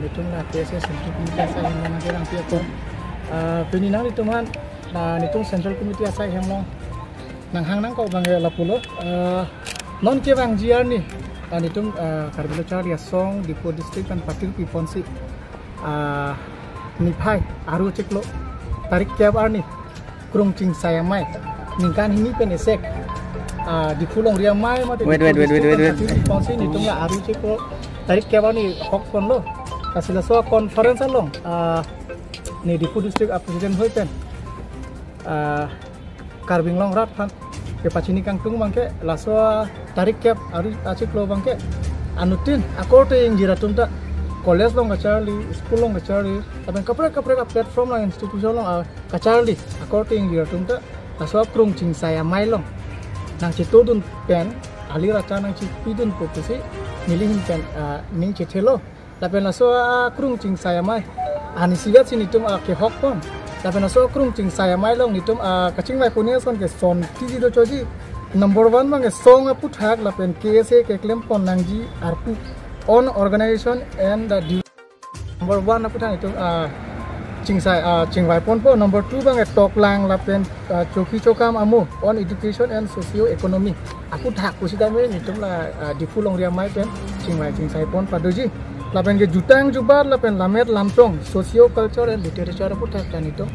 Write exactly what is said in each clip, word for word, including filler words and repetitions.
Netum la K S A Central Committee asai hem along nangkerangpi apot, ah, pini nanglitum aphan, ah, netum Central Committee asai hem along nanghang nangkok abang ke lapulo. Ah, non kevangji arni, ah, netum, ah, Karbi Lo Charli Asong, Diphu District pen patirpi ponsi, ah, niphai Aru chiklo, tarik kep arni, Krung Chingsai Amei, ningkan hini pen esek, ah, Diphu Longri Amei mate Wait, Diphu wait, wait, District wait, pen wait, wait. Patirpi ponsi netum la Aru chiklo, tarik kep arni hok ponlo. Lasi laso conference along, ah, ne Diphu District a President hoi pen, ah, Karbi Anglong rat aphan kepachini kangtung abang ke, laso tarik kep Aru achiklo abang ke, anuttin akorte ingjir atum ta, college along kacharli, school along kacharli, lapen kaprek kaprek a platform along, institution along, ah, kacharli akorte ingjir atum ta, laso Krung Chingsai Amei along nangchetodun pen, ali rachan nangchipidunpo pusi neli ahin pen, ah, ning chethelo. Lapen laso, ah, Krung Chingsai Amei, ah, anisivet si netum, ah, kehok pon. Lapen laso Krung Chingsai Amei along netum, ah, kachingvai ponji ason ke son tiji do choji. Number one abang ke song aputhak lapen K S A keklem pon nangji arpu on organization and the du-, number one aputhak netum, ah, chingsai, ah, chingvai ponpo. Number two abang ke toklang lapen, ah, chokhi chokam amo on education and socio economy aputhak pusitame netum la, ah, Diphu Longri Amei pen chingvai chingsai pon padoji. Lapen ke jutang jubat lapen lammet lamtong, socio culture and literature aputhak ta netum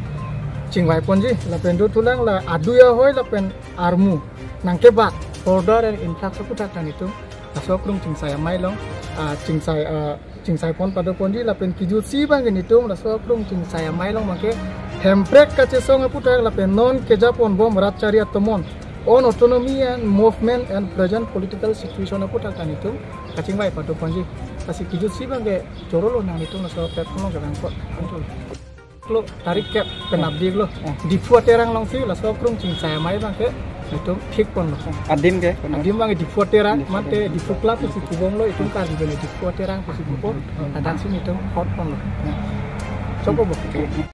chingvai ponji. Lapen dothulang la adui ahoi lapen armu nangkebak, border and influx aputhak ta netum laso Krung Chingsai Amei along, ah, chingsai, ah, chingsai pon pado ponji. Lapen kejutsi abang ke netum laso Krung Chingsai Amei along abang ke Hemprek kachesong aputhak lapen non keja pon bom rat chari atomon on autonomy and movement and present political situation aputhak ta netum kachingvai pado ponji. Lasi kejutsi abang ke chorolo, nang netum laso platform along jalan kot. Lo tarik kep pen abdi lo. Eh. Diphu aterang alongsi laso Krung Chingsai Amei abang ke netum thik ponlo. Adim ke? Adim abang ke Diphu aterang, Diphu mate aterang. Diphu Club pusi pubomlo, itum Karbi pen Diphu aterang pusi pubom. Hmm. Ladak si netum hot ponlo. Hmm. Chopo bo.